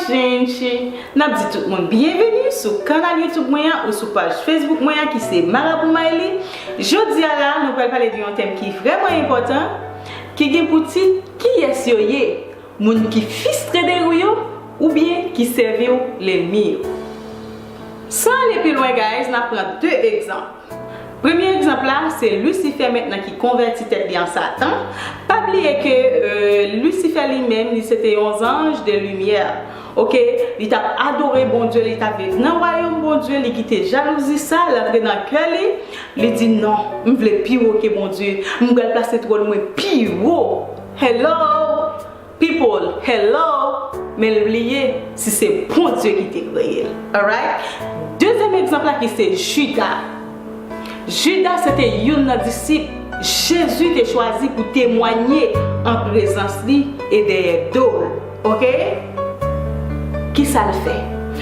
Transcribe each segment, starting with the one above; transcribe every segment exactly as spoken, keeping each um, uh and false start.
Gente, n ap di tout moun byenveni sou kanal YouTube mwen an ou sou paj Facebook mwen an ki se Marabou Mayli. Jodi a la, nou pral pale de yon tèm ki vrèman enpòtan, ki gen pou tit, kiyès yo ye? Moun ki fistre de ou yo, oubyen ki sèvi w lènmi yo? San ale pi lwen, guys, n ap pran de egzanp. Premye egzanp la, se Lisifè mentnan ki konvèti tèt li an Satan. Pa bliye ke, euh, Lisifè li menm, li se te yon zanj de limyè. Oke? Li t ap adore Bondye, li t ap viv nan wayòm Bondye, li kite jalouzi sa, l antre nan kè li, li di, "Non, m vle pi wo ke Bondye, m pral plase twòn mwen pi wo." Hello! People, hello! Men l bliye si se Bondye ki te kreye l. Alright? Dezyèm egzanp la ki se Jida. Jida se te youn nan disip Jezi te chwazi pou temwanye an prezans li e dèyè do l. Oke? Kisa l fè?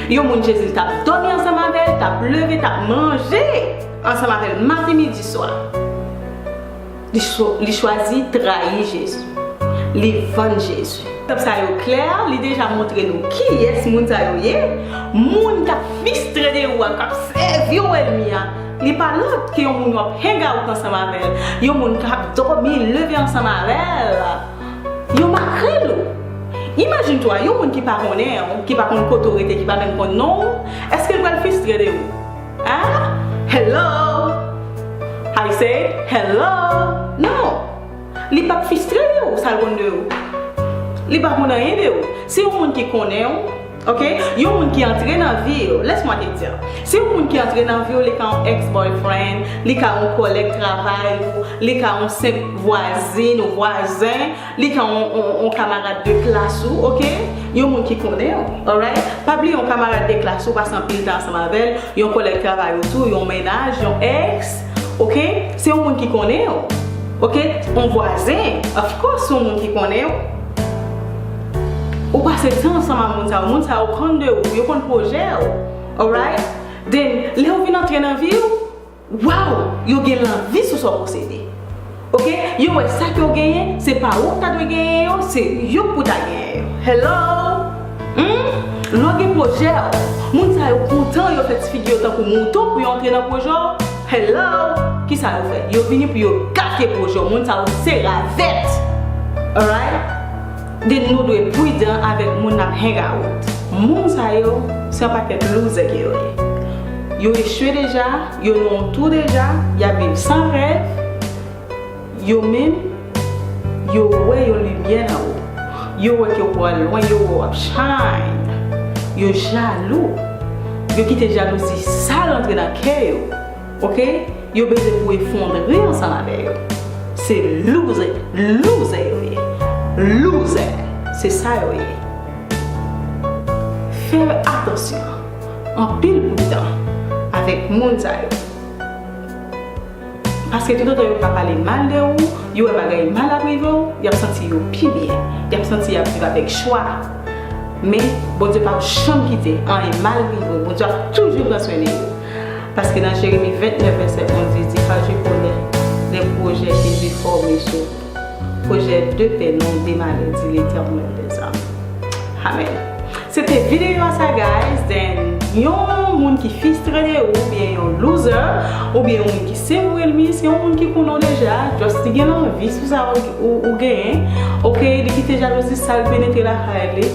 Yon moun Jezi t ap dòmi ansanm avè l, t ap leve, t ap manje ansanm avè l maten, midi, swa. Li cho-, li chwazi trayi Jezi. Li vann Jezi. Egzanp sa yo klè, li deja montre nou kiyès moun sa yo ye. Moun k ap fistre de ou a, k ap sèvi w ènmi a, li pa lòt ke yon moun w ap hang out ansanm avè l, yon moun k ap dòmi, leve ansanm avè l. Yon makrèl ou. Imajine twa, yon moun ki pa konnen w, ki pa konn kote w rete, ki pa menm konn non w, èske l pral fistre de ou? Hein? Hello? I say, hello? Non. Li p ap fistre de ou, sa l konn de ou? Li pa konn anyen de ou. Se yon moun ki konnen w, oke? Yon moun ki antre nan vi w, laisse-moi te dire. Se yon moun ki antre nan vi w, li ka yon ex-boyfriend, li ka yon kòlèg travay ou, li ka yon senp vwazin ou vwazen, li ka yon, yon, yon kamarad de klas ou, oke? Yon moun ki konnen w, alright? Pa bliye yon kamarad de klas ou pase anpil tan ansanm avè l, yon kòlèg travay ou tou, yon mennaj, yon ex, oke? Se yon moun ki konnen w, oke? Yon vwazen, of course, se yon moun ki konnen w. Ou pase tan ansanm ak moun sa yo, moun sa yo konn de ou, yo konn pwojè w, alright? Then, lè yo vin antre nan vi w, waw, yo gen lanvi sou sa w posede. Oke? Yo wè sa ke w genyen, se pa ou k ta dwe genyen yo, se yo k pou ta genyen yo. Hello? Hmm? Lè w gen pwojè, moun sa yo kontan, yo fè ti figi yo tankou mouton pou yo antre nan pwojè w. Hello? Kisa yo fè? Yo vini pou yo gate pwojè w. Moun sa yo se ravèt. Alright? Then nou dwe pridan avèk moun n ap hang out. Moun sa yo, se yon pakèt loser ke yo ye. Yo echwe deja, yo nan yon twou deja, y ap viv san rèv. Yo menm, yo wè yon limyè nan ou. Yo wè ke w pral lwen, yo wè w ap shine. Yo jalou. Yo kite jalouzi sal antre nan kè yo. Oke? Yo bezwen pou efondre ansanm avè yo. Se loser, loser yo ye. Loser, se sa yo ye. Fè atansyon, anpil pridan avèk moun sa yo. Paske toutotan yo ka pale mal de ou, yo wè bagay mal ap rive w, y ap santi yo pi byen. Y ap santi y ap viv avèk chwa. Men, Bondye p ap janm kite anyen mal rive w. Bondye ap toujou pran swen de ou. Paske nan Jeremi vennèf, vèsè onz, li di, "Car je connais les projets que j'ai formés sur vous, projets de paix, non de malheur, dit l'Éternel des armées." Amen. Se te videyo a sa, guys. Then, yon moun ki fistre de ou, oubyen yon loser, oubyen yon moun ki se ou ènmi, se yon moun ki konnen w deja, just li gen lanvi sou sa ou, ou, ou genyen. Oke, li kite jalouzi sal penetre lakay li.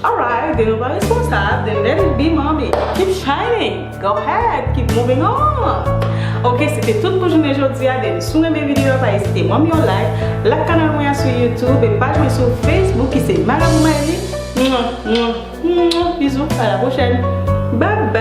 Alright, then nou pa responsab, then let it be, mommy. Keep shining. Go ahead, keep moving on. Oke, se te tout pou jounen jodi a. Then, si w renmen videyo a, pa ezite ban m yon like, like kanal mwen an sou YouTube e paj mwen sou Facebook ki se Marabou Mayli. Mwah, mwah, mwah. Bizou, à la prochaine. Bye bye.